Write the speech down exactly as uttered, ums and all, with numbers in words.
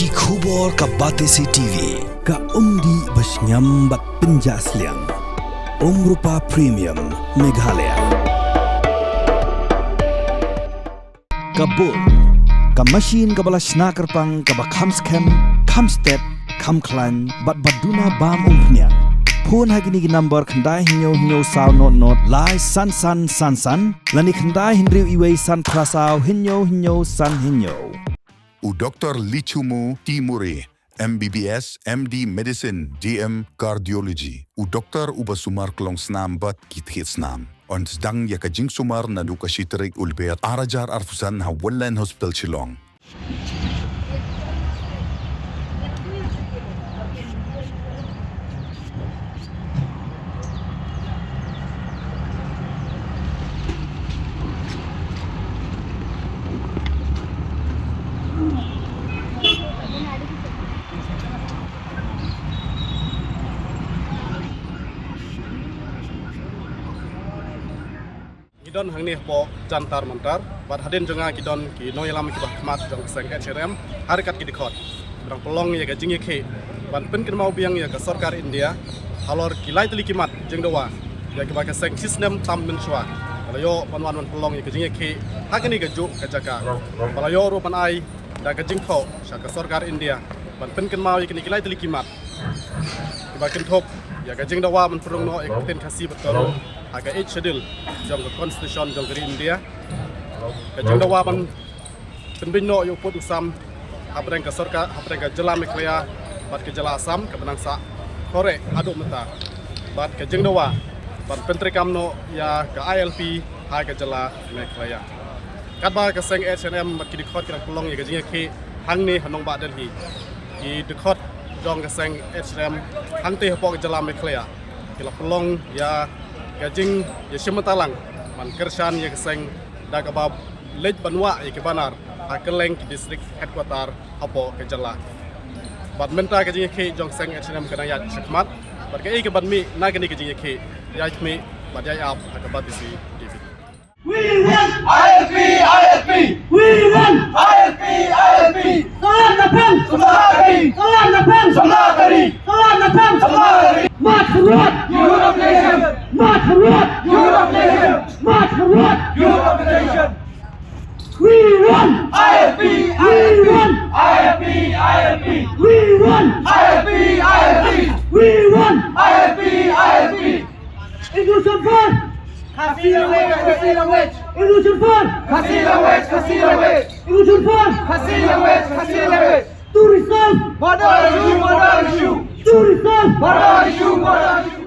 Ki khubor ka Batesi T V, ka umdih ba shngiam bad pynjah sliang. Umrupa Premium, Meghalaya. Ka Bull, ka machine kaba la shna kyrpang kaba kham skhem, kham stet, kham khlaiñ, bad ba duna bam umphniang. Phone ha kine ki number khyndai hynñiew hynñiew saw not not lai san san san san, lane khyndai hynriew iwei san phra saw hynñiew hynñiew san hynñiew. U Doktor Lichumu Timuri, M B B S, M D Medicine, D M Cardiology. U doktor uba sumar klong snam bad ki thied snam. Yn sdang ïa ka jingsumar naduh ka shi tarik u Lber ar hajar arphew san ha Wonline Hospital Shillong. Ngi don hangne hapoh Jantar Mantar, bad hadien jong nga ki don ki nongïalam kiba khmat jong ka seng H N M, ha ryngkat ki dkhot. Ba dang pynlong ïa ka jingïakhih ban pynkynmaw biang ïa ka sorkar India halor ki lai tylli ki mat jingdawa ïa kiba ka seng shisnem tam mynshuwa ba la ïoh ban wan ban pynlong ïa ka jingïakhih ha kane kajuh ka jaka. Ba la ïoh ruh ban ai da ka jingthoh sha ka sorkar India ban pynkynmaw ïa kine ki lai tylli ki mat kiba kynthup ïa ka jingdawa ban pynrung noh ïa ka ktien Khasi bad Garo ha ka Eighth Schedule jong ka Constitution jong ka ri India. Ka jingdawa ban pynbeiñ noh ïa u pud u sam hapdeng ka sorkar, hapdeng ka jylla Meghalaya bad ka jylla Assam kaba nang sah khreh haduh mynta. Bad ka jingdawa ban pyntreikam noh ïa ka I L P ha ka jylla Meghalaya. Katba ka seng H N M bad ki dkhot ki dang pynlong ïa ka jingïakhih hangne ha nongbah Delhi, ki dkhot jong ka seng H N M hangtei hapoh ka jylla Meghalaya ki la pynlong ïa ka jingïashim bynta lang ban kyrshan ïa ka seng da kaba leit ban wah ïa ki banner ha kylleng ki district headquarter hapoh ka jylla. Bad mynta ka jingïakhih jong seng H N M ka dang ïaid shakhmat, bad kaei kaban mih na kane ka jingïakhih, ïaid mih bad ïaid ap ha ka Batesi T V. We want I L P, I L P. We want I L P, I L P. Samla napang. Samla kari. Samla napang. Samla kari. Samla napang. Samla kari. March forward. Youth of nation. March forward. Youth of nation. March forward. Youth of nation. We want I L P, we want I L P, I L P. We want I L P, I L P. We want I L P, I L P. Inclusion for Khasi language, Khasi language. Inclusion for Khasi language, Khasi language. Inclusion for Khasi language, Khasi language. To resolve border issue, border issue. To resolve border issue, border issue.